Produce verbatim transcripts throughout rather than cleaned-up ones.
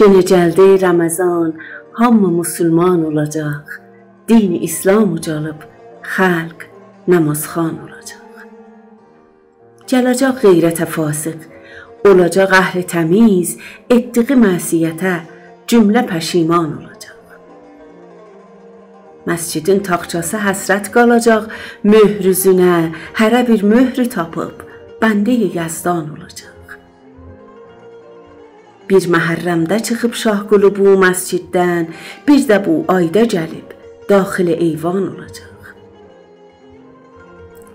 یئنه گلدی رمضان، هامی مسلمان اولاجاق. دین اسلام اوجالیب، خلق نمازخوان اولاجاق. گله‌جک غیرته فاسق، اولاجاق اهل تمیز، ائتدیگی معصیته جمله پشیمان اولاجاق. مسجدین تاخچاسی حسرت قالاجاق مهر اوزونه، هره بیر مهری تاپیب بنده‌ی یزدان اولاجاق. بیر محرمده چیخیب شاهقولو بو مسجددن، بیر ده بو آیدا گلیب داخل ایوان اولاجاق.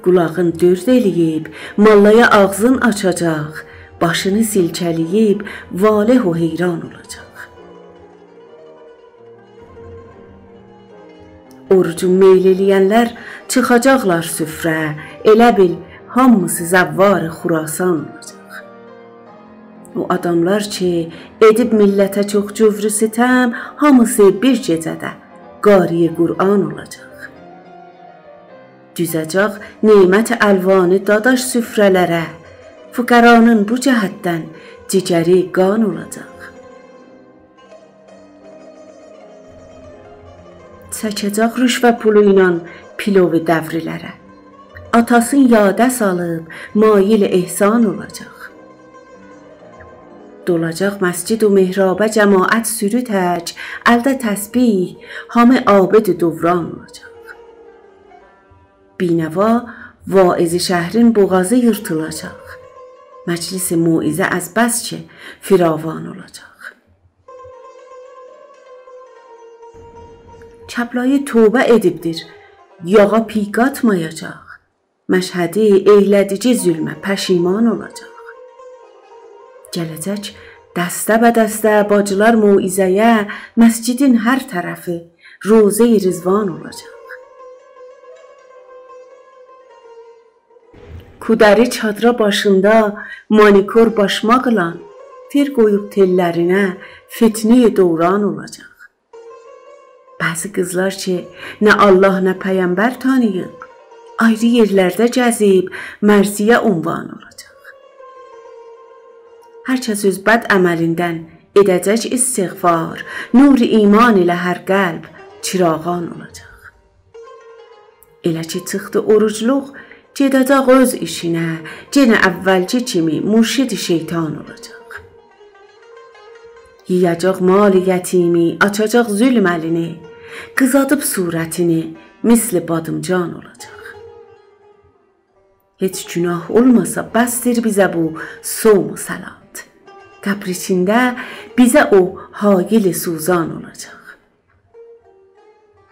قولاغین دؤرد ائله‌ییب، ماللایا آغزین آچاجاق، باشینی سیلکه‌له‌ییب واله و حیران اولاجاق. اوروجو میل ائله‌ینلر چیخاجاقلار سفره، ائله بیل هامیسی زوار خراسان اولاجاق. او آداملار کی، ائدیب میللته چوخ جور و ستم، هامیسی بیر گئجه‌ده قاری قرآن اولاجاق. دوزه‌جک نعمت الوانی داداش سفره‌لره، فقرانین بو جهتدن جگری قان اولاجاق. چکه‌جک رشوه پولو ایله پیلووی دوره‌لره، آتاسین یاده سالیب مایل احسان اولاجاق. دولاجاق مسجد و محرابا جماعت سورو تک، الده تسبیح، هامی عابد دوران اولاجاق. بی‌نوا واعظ شهرین بوغازی ییرتیلاجاق، مجلس موعظه از بس کی فراوان اولاجاق. کبلایی توبه ائدیبدیر، یاغا پیک قاتمایاجاق، مشهدی ائیله‌دیگی ظلمه پشیمان اولاجاق. گله‌جک دسته به دسته باجیلار موعظه‌یه، مسجدین هر طرفی روضه‌ی رضوان اولاجاق. کودری چادرا باشیندا مانیکور باشماقلا، فر قویوب تئللرینه فتنه‌ی دوران اولاجاق. بعضی قیزلار کی، نه الله، نه پیغمبر تانیییب، آیری یئرلرده گزیب مرضیه عنوان اولاجاق. هر کس اؤز بد عملیندن ائده‌جک استغفار، نور ایمان ایله هر قلب چراغان اولاجاق. ائله کی چیخدی اوروجلوق، گئده‌جک اؤز ایشینه، یئنه اولکی کیمی مرشد شیطان اولاجاق. یئیه‌جک مال یتیمی، آچاجاق ظلم الینی، قیزادیب صورتینی مثل بادیمجان اولاجاق. هئچ گناه اولماسا، بسدیر بیزه بو صوم و صلات. قبر ایچینده بیزه او حایل سوزان اولاجاق.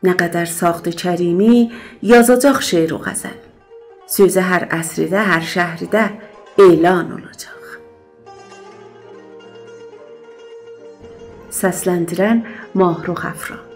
نه قدر ساختی کریمی، یازاجاق شعر و غزل. سؤزو هر عصرده، هر شهرده اعلان اولاجاق. سسلندیرن ماهرخ افرا.